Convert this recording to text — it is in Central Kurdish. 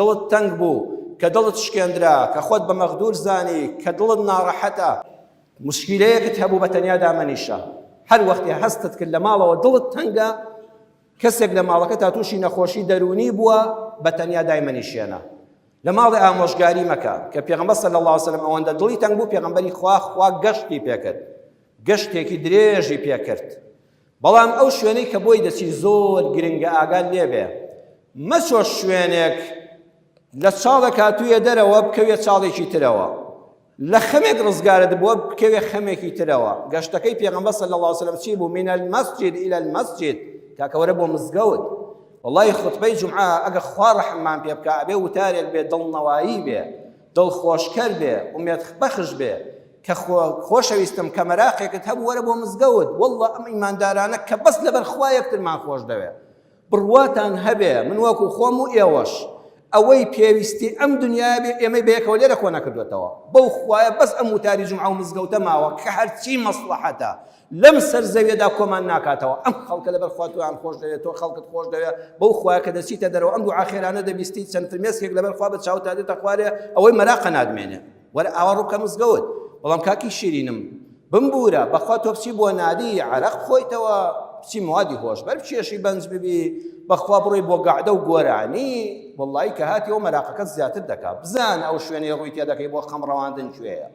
دڵت تەنگ بوو، کە دڵت شکێندرا، کە خۆت بە مەغدور زانی، کە دڵت ناڕەحەتە، موشکیلەیەکت هەبوو بە تەنیا دامەنیشە، هەر وەختێ هەستت کرد لە ماڵەوە دڵت تەنگە، کەسێک لە ماڵەکەتا تووشی نەخۆشی دەروونی بووە، بە تەنیا دایمەنیشێنە. لە ماڵێ ئامۆژگاری مەکە، کە پێغەمبەر صلی اللە علیە وسلم ئەوەندە دڵی تەنگ بوو پێغەمبەری خوا خوا گەشتی پێکرد، گەشتێکی درێژی پێکرد. بەڵام ئەو شوێنەی کە بۆی دەچی زۆر گرنگە ئاگات لێبێ مەچۆ شوێنێک لە چاڵێک هاتوویە دەرەوە بکەویە چاڵێکی ترەوە لە خەمێک ڕزگارت بووە بکەوێ خەمێکی ترەوە گەشتەکەی پێغەمبەر صلی الله علیه وسلم چی بوو من المسجد الى المسجد کاکە وەرە بۆ مزگەوت وەڵی خوتبەی جومعە ئەگە خوا ڕەحممان پێ بکا ئەبێ وتارێک بێ دڵنەوایی بێ دڵخۆشکەر بێ ئومێد بەخش بێ کە خۆشەویستم کە مەراقێکت هەبوو وەرە بۆ مزگەوت واللە ئەم ئیماندارانە کە بەس لەبەر خوا یەکترمان خۆش دەوێ بڕواتان هەبێ من وەکو خۆم و ئێوەش ئەوەی پێویستی ئەم دنیاە بێ ئێمەی بەیەکەوە لێرە کۆ نەکردوێتەوە بەو خوایە بەس ئەم وتاری جومعە و مزگەوتە ماوە کە هەرچی مەسڵەحەتە لەم سەر زەویەدا کۆمان ناکاتەوە ئەم خەڵکە لەبەر خوا تۆیان خۆش دەوێت تۆ خەڵکت خۆش دەوێت بەو خوایە کە دەچیتە دەرەوە ئەم دوعا خێرانە دەبیستی چەند فرمێسکێک لەبەر خوا بە چاوتا دێتە خوارێ ئەوەی مەراقە نادمێنێ وەرە ئاوا ڕووبکە مزگەوت بەڵام کاکی شیرینم بمبوورە بەخوا تۆ بچی بۆ نادی عەرەق بخۆیتەوە بچی موادی هۆشبەر بکێشی بەنج ببی بەخوا بڕۆی بۆ گەعدە و گۆرانی وەڵڵاهی کە هاتیەوە مەراقەکەت زیاتر دەکا بزانە ئەو شوێنەی ڕووی تێدەکەی بۆ خەم ڕەواندن کوێیە.